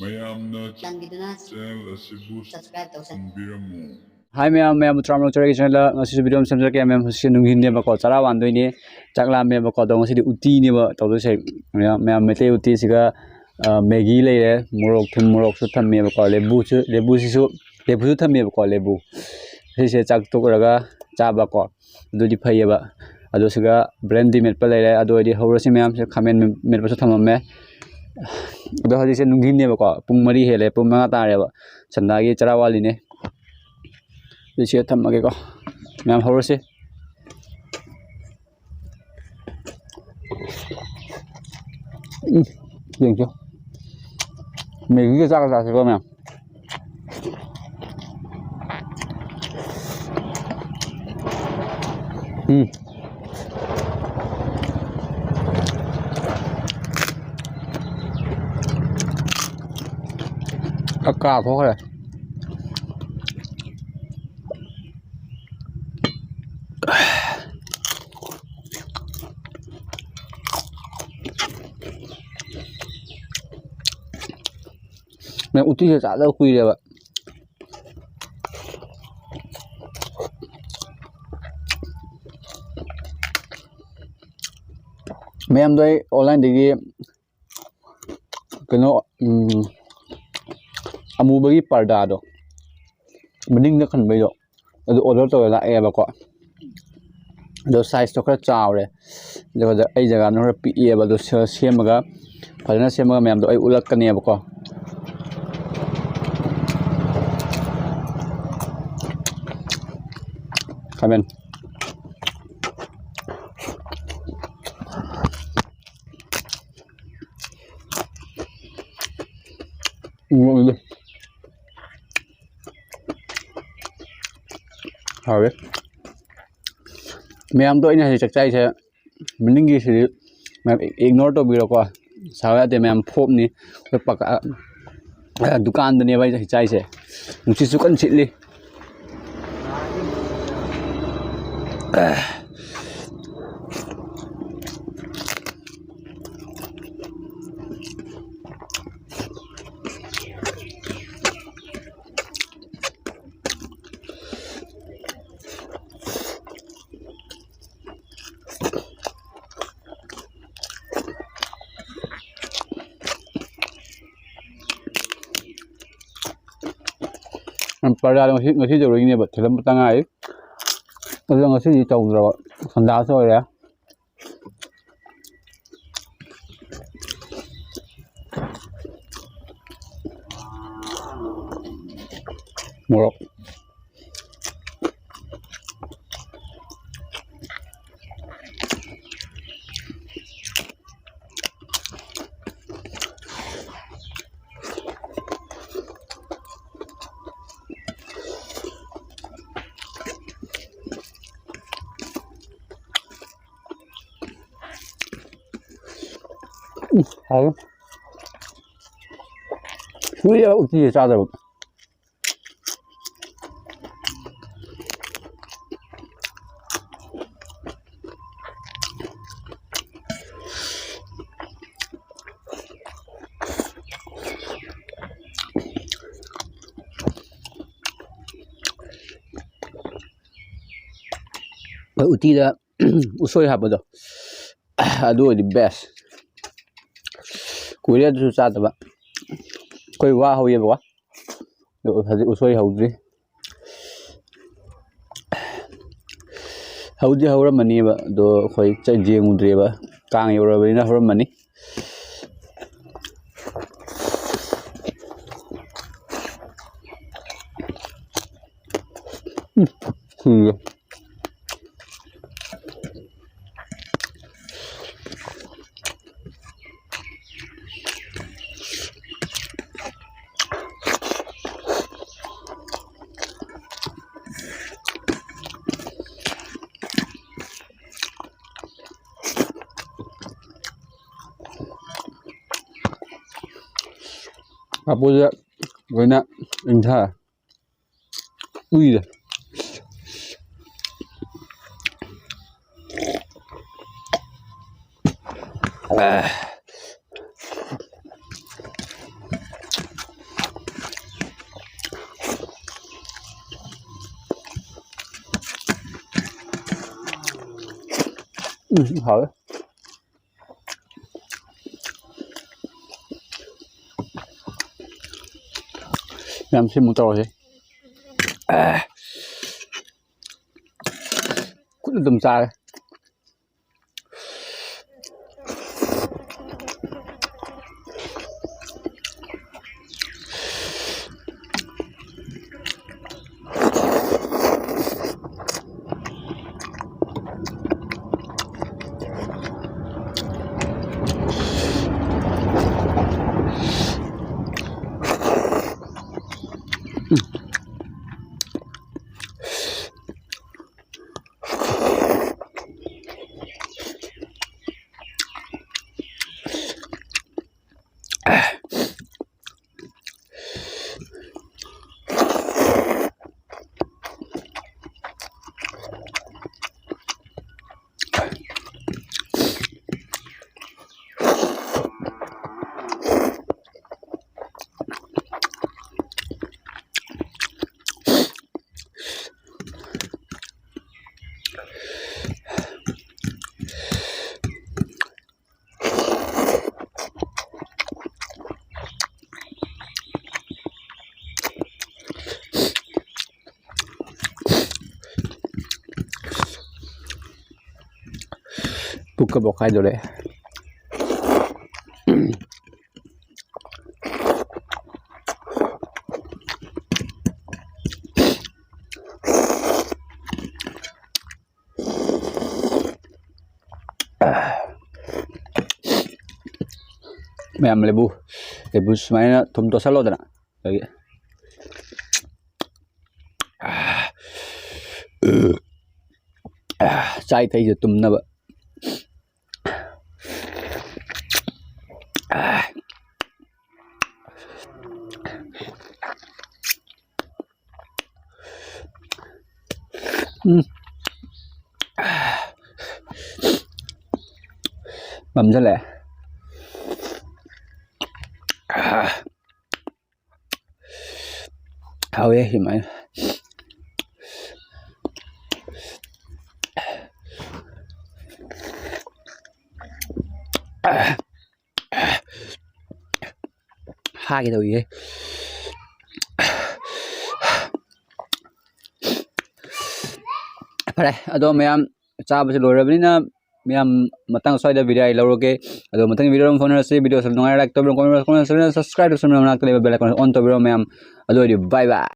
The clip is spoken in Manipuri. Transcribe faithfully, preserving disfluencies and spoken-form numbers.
ꯃꯌꯥꯝꯅ ꯆꯥꯟꯕꯤꯗꯨꯅ channel ꯑꯁꯤꯕꯨ subscribe ꯇꯧꯁꯟꯕꯤꯔꯝꯃꯨ꯫ ꯍꯥꯏ ꯃꯌꯥꯝ, ꯃꯌꯥꯝꯕꯨ ꯇꯔꯥꯃꯔꯛ ꯆꯔꯥꯒꯤ channelꯗ ꯉꯁꯤꯁꯨ video ꯑꯃ ꯁꯦꯝꯖꯔꯛꯀꯦ꯫ ꯃꯌꯥꯝ, ꯍꯧꯖꯤꯛꯁꯦ ꯅꯨꯡꯊꯤꯟꯅꯦꯕꯀꯣ, ꯆꯔꯥ ꯋꯥꯟꯗꯣꯏꯅꯦ꯫ ꯆꯥꯛ ꯂꯥꯝꯃꯦꯕꯀꯣ, ꯑꯗꯣ ꯉꯁꯤꯗꯤ ꯎꯇꯤꯅꯦꯕ ꯇꯧꯗꯣꯏꯁꯦ꯫ ꯃꯌꯥꯝ, ꯃꯌꯥꯝ ꯃꯩꯇꯩ ꯎꯇꯤꯁꯤꯒ, ꯑ, ꯃꯦꯒꯤ ꯂꯩꯔꯦ, ꯃꯣꯔꯣꯛ, ꯊꯨꯝ ꯃꯣꯔꯣꯛꯁꯨ ꯊꯝꯃꯦꯕꯀꯣ, ꯂꯦꯕꯨꯁꯨ, ꯂꯦꯕꯨꯁꯤꯁꯨ, ꯂꯦꯕꯨꯁꯨ ꯊꯝꯃꯦꯕꯀꯣ, ꯂꯦꯕꯨ꯫ ꯁꯤꯁꯦ ꯆꯥꯛ ꯇꯣꯛꯂꯒ ꯆꯥꯕꯀꯣ꯫ ꯑꯗꯨꯗꯤ ꯐꯩꯌꯦꯕ꯫ ꯑꯗꯣ ꯁꯤꯒ ꯕ꯭ꯔꯦꯟꯗꯤ ꯃꯦꯠꯄ ꯂꯩꯔꯦ꯫ ꯑꯗꯨ ꯑꯣꯏꯔꯗꯤ ꯍꯧꯔꯁꯤ ꯃꯌꯥꯝꯁꯦ꯫ ꯈꯥꯃꯦꯟ ꯃꯦꯠꯄꯁꯨ ꯊꯝꯃꯝꯃꯦ꯫ ꯑꯗꯣ ꯍꯧꯖꯤꯛꯁꯦ ꯅꯨꯡꯊꯤꯟꯅꯦꯕꯀꯣ, ꯄꯨꯡ ꯃꯔꯤ ꯍꯦꯜꯂꯦ, ꯄꯨꯡ ꯃꯉꯥ ꯇꯥꯔꯦꯕ꯫ ꯁꯟꯗꯥꯒꯤ ꯆꯔꯥ ꯋꯥꯠꯂꯤꯅꯦ꯫ ꯑꯗꯨ ꯁꯤꯗ ꯊꯝꯃꯒꯦꯀꯣ꯫ ꯃꯌꯥꯝ ꯍꯧꯔꯁꯤ꯫ ꯎꯝ, ꯌꯦꯡꯁꯤ꯫ ꯃꯦꯒꯤꯒ ꯆꯥꯒ ꯆꯥꯁꯤꯀꯣ ꯃꯌꯥꯝ꯫ ꯎꯝ꯫ ꯑꯀꯥ ꯊꯣꯛꯈ꯭ꯔꯦ꯫ ꯃꯌꯥꯝ ꯎꯇꯤꯁꯦ ꯆꯥꯗꯕ ꯀꯨꯏꯔꯦꯕ꯫ ꯃꯌꯥꯝꯗꯣ ꯑꯩ online ꯗꯒꯤ ꯀꯩꯅꯣ, ꯎꯝ, ꯑꯃꯨꯕꯒꯤ ꯄꯔꯗꯥꯗꯣ, ꯃꯅꯤꯡꯗ ꯈꯟꯕꯩꯗꯣ, ꯑꯗꯨ order ꯇꯧꯔ ꯂꯥꯛꯑꯦꯕꯀꯣ꯫ ꯑꯗꯣ size ꯇꯣ ꯈꯔ ꯆꯥꯎꯔꯦ꯫ ꯑꯗꯨꯒ ꯑꯩ ꯖꯒꯥꯗꯨꯅ ꯈꯔ ꯄꯤꯛꯑꯦꯕ꯫ ꯑꯗꯣ ꯁꯦ-, ꯁꯦꯝꯃꯒ, ꯐꯖꯅ ꯁꯦꯝꯃꯒ ꯃꯌꯥꯝꯗꯣ ꯑꯩ ꯎꯠꯂꯛꯀꯅꯦꯕꯀꯣ꯫ ꯈꯥꯃꯦꯟ꯫ ꯎꯝ, ꯍꯥꯎꯋꯦ꯫ ꯃꯌꯥꯝꯗꯣ ꯑꯩꯅ ꯍꯧꯖꯤꯛ ꯆꯥꯛ ꯆꯥꯏꯁꯦ, ꯃꯅꯤꯡꯒꯤꯁꯤꯗꯤ ꯃꯌꯥꯝ ignore ꯇꯧꯕꯤꯔꯣꯀꯣ꯫ ꯁꯥꯎ ꯌꯥꯗꯦ ꯃꯌꯥꯝ, flop ꯅꯤ꯫ ꯑꯩꯈꯣꯏ ꯄꯥꯀ-, ꯑ, ꯗꯨꯀꯥꯟꯗꯅꯦꯕ ꯑꯩ ꯆꯥꯛ ꯆꯥꯏꯁꯦ꯫ ꯅꯨꯡꯁꯤꯠꯁꯨ ꯀꯟꯅ ꯁꯤꯠꯂꯤ꯫ ꯄ꯭ꯔꯖꯥꯗꯣ ꯉꯁꯤ, ꯉꯁꯤ ꯇꯧꯔꯛꯏꯅꯦꯕ, ꯊꯤꯜꯂꯝꯕꯇ ꯉꯥꯏꯔꯤ꯫ ꯑꯗꯨꯅ ꯉꯁꯤꯗꯤ ꯇꯧꯗ꯭ꯔꯕ, ꯁꯟꯗꯥꯁꯨ ꯑꯣꯏꯔꯦ꯫ ꯃꯣꯔꯣꯛ꯫ ꯎꯝ, ꯍꯥꯎꯋꯦ꯫ ꯀꯨꯏꯔꯦꯕ ꯎꯇꯤꯁꯦ ꯆꯥꯗꯕ꯫ ꯑꯩꯈꯣꯏ ꯎꯇꯤꯗ ꯎꯁꯣꯏ ꯍꯥꯞꯄꯗꯣ, ꯑꯗꯨ ꯑꯣꯏꯗꯤ best꯫ ꯀꯨꯏꯔꯦ ꯑꯗꯨꯁꯨ ꯆꯥꯗꯕ꯫ ꯑꯩꯈꯣꯏ ꯋꯥ ꯍꯧꯋꯦꯕꯀꯣ, ꯑꯗꯣ ꯍꯧꯖꯤꯛ ꯎꯁꯣꯏ ꯍꯧꯗ꯭ꯔꯤ꯫ ꯍꯧꯗꯤ ꯍꯧꯔꯝꯃꯅꯤꯕ, ꯑꯗꯣ ꯑꯩꯈꯣꯏ ꯆꯠ-, ꯌꯦꯡꯉꯨꯗ꯭ꯔꯦꯕ꯫ ꯀꯥꯡ ꯌꯧꯔꯕꯅꯤꯅ ꯍꯧꯔꯝꯃꯅꯤ꯫ ꯎꯝ, ꯁꯤꯔꯦ꯫ ꯃꯄꯨꯁꯦ ꯂꯣꯏꯅ ꯏꯪꯊꯔꯦ꯫ ꯎꯏꯔꯦ꯫ ꯑꯥ꯫ ꯎꯝ, ꯍꯥꯎꯋꯦ꯫ ꯌꯥꯝ ꯁꯤꯃꯨꯛ ꯇꯧꯔꯁꯦ꯫ ꯈꯨꯠꯅ ꯑꯗꯨꯝ ꯆꯥꯔꯦ꯫ ꯄꯨꯛꯀ ꯄꯣꯛꯈꯥꯏꯗꯣꯔꯦ꯫ ꯃꯌꯥꯝ ꯂꯩꯕꯨ, ꯂꯩꯕꯨ ꯁꯨꯃꯥꯏꯅ ꯊꯨꯝ ꯇꯣꯠꯁꯜꯂꯣꯗꯅ꯫ ꯑꯗꯒꯤ ꯆꯥꯏ ꯊꯩꯁꯦ ꯇꯨꯝꯅꯕ꯫ ꯎꯝ꯫ ꯃꯝꯁꯤꯜꯂꯛꯑꯦ꯫ ꯍꯥꯎꯋꯦ ꯁꯨꯃꯥꯏꯅ꯫ ꯍꯥꯒꯦ ꯇꯧꯏꯍꯦ꯫ ꯐꯔꯦ, ꯑꯗꯣ ꯃꯌꯥꯝ, ꯆꯥꯕꯁꯤ ꯂꯣꯏꯔꯕꯅꯤꯅ ꯃꯌꯥꯝ, ꯃꯇꯥꯡ ꯁ꯭ꯋꯥꯏꯗ video ꯑꯩ ꯂꯧꯔꯒꯦ꯫ ꯑꯗꯣ ꯃꯊꯪꯒꯤ video ꯑꯃ ꯐꯥꯎꯅꯔꯁꯤ꯫ Video ꯁꯤ ꯅꯨꯡꯉꯥꯏꯔ like ꯇꯧꯕꯤꯔꯣ, comment ꯇꯧꯕꯤꯔꯣ, subscribe ꯇꯧꯁꯟꯕꯤꯔꯣ, ꯃꯅꯥꯛꯇ ꯂꯩꯕ bell icon on ꯇꯧꯕꯤꯔꯣ ꯃꯌꯥꯝ꯫ ꯑꯗꯨ ꯑꯣꯏꯔꯗꯤ bye bye꯫